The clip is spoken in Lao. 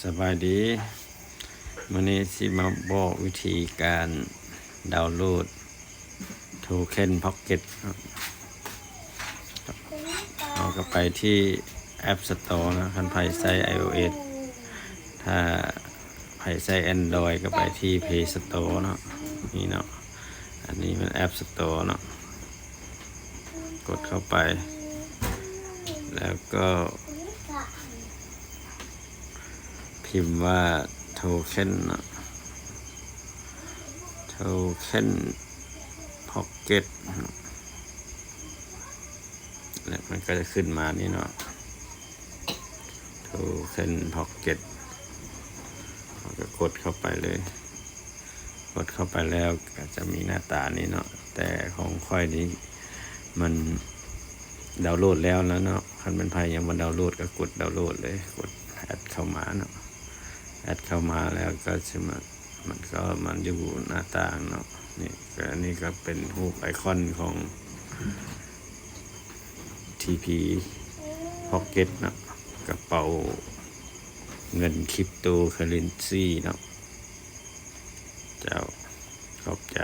ສະບາຍດີ ມື້ນີ້ຊິມາບອກວິທີການດາວໂຫຼດ Token Pocket ເນາະ. ເຮົາກໍໄປທີ່ App Store ເນາະ ຄັນໃຜໃຊ້ iOS. ຖ້າໃຜໃຊ້ Android ກໍໄປທີ່ Play Store ເນາະ. ນີ້ເນາະ ອັນນີ້ແມ່ນ App Store ເນາະ. ກົດເຂົ້າໄປ ແລ້ວກໍພິມວ່າ Token ເນາະ Token Pocket ເນາະ. ແລ້ວມັນກໍຈະຂຶ້ນມານີ້ເນາະ Token Pocket. ເຮົາກໍກົດເຂົ້າໄປເລີຍ. ກົດເຂົ້າໄປແລ້ວກໍຈະມີໜ້າຕານີ້ເນາະ. ແຕ່ຂອງຂ້ອຍນີ້ມັນດາວໂຫຼດແລ້ວນະເນາະ. ຄັນແມ່ນໃຜຍັງບໍ່ດາວໂຫຼດກໍກົດດາວໂຫຼດເລີຍ. ກົດ add ເຂົ້າມາເນາະ. add ເຂົ້າມາແລ້ວກໍຊິມາ ມັນກໍມາຢູ່ໜ້າຕ່າງເນາະ. ນີ້ກໍ ອັນນີ້ກໍເປັນຮູບໄອຄອນຂອງ TP Pocket ເນາະ ກະເປົາເງິນ Cryptocurrency ເນາະ. ເຈົ້າ ຂອບໃຈ.